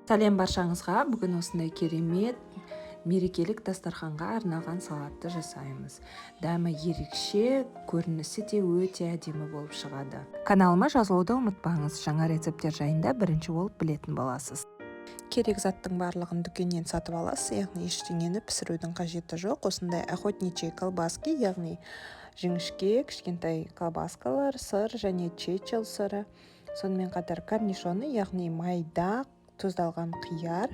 Сәлем баршаңызға! Бүгін осындай керемет мерекелік дастарханға арналған салатты жасаймыз. Дәмі ерекше, көрінісі де өте әдемі болып шығады. Каналыма жазылуды ұмытпаңыз. Жаңа рецепттер жайында бірінші болып білетін боласыз. Керек заттың барлығын дүкеннен сатып аласыз, яғни ештеңені пісірудің қажеті жоқ. Осындай охотничьи колбаски, яғни жіңішке кішкентай колбаскалар, сыр және чечил сыры, сонымен қатар корнишоны, яғни майда тұздалған қияр,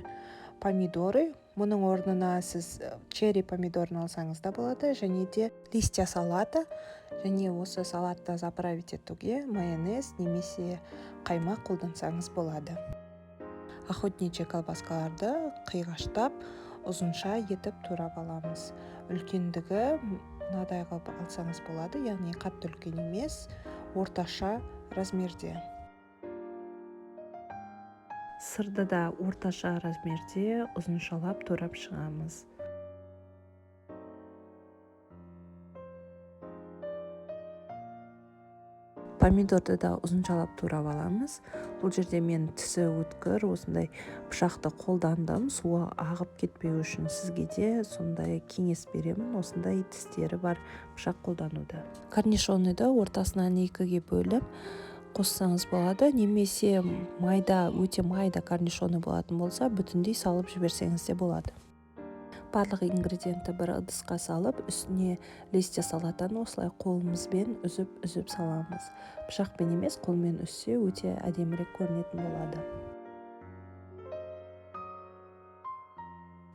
помидоры. Мұның орнына сіз черри помидорын алсаңыз да болады, және де листья салата, және осы салатты заправить етуге майонез немесе қаймақ қолдансаңыз болады. Охотничий колбаскаларды қиғаштап, ұзынша етіп турап аламыз. Үлкендігі мынадай қылып алсаңыз болады, яғни қатты үлкен емес, орташа размерде. Сырды да орташа размерде ұзыншалап турап шығамыз. Помидорды да ұзыншалап турап аламыз. Бұл жерде мен тісі өткір осындай пышақты қолдандым, суы ағып кетпеу үшін. Сізге де сондай кеңес беремін, осындай тістері бар пышақ қолдануды. Корнишонды ортасынан екіге бөліп қоссаңыз болады, немесе майда, өте майда корнишоны болатын болса, бүтіндей салып жіберсеңіз де болады. Барлық ингредиентті бір ыдысқа салып, үстіне листья салатаны осылай қолымызбен үзіп-үзіп саламыз. Пышақпен емес, қолмен үзсе өте әдемірек көрінетін болады.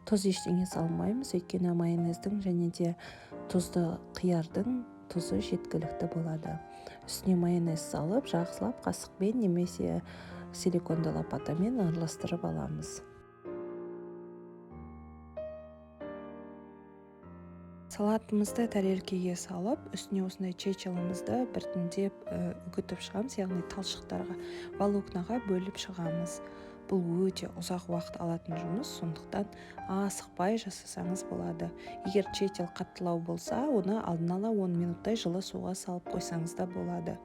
Тұз ештеңе салмаймыз, өйткені майонездің және де тұзды қиярдың тұзы жеткілікті болады. Үстіне майонез салып, жақсылап қасықпен немесе силиконды лопатамен араластырып аламыз. Салатымызды тарелкеге салып, үстіне осындай чечилімізді біртіндеп үгітіп шығамыз, яғни талшықтарға, волокнаға бөліп шығамыз. Бұл өте ұзақ уақыт алатын жұмыс, сондықтан асықпай жасасаңыз болады. Егер чечил қаттылау болса, оны алдын ала 10 минуттай жылы суға салып қойсаңыз да болады.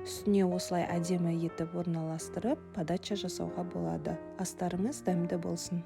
Үстіне осылай әдемі етіп орналастырып, подача жасауға болады. Астарыңыз дәмді болсын.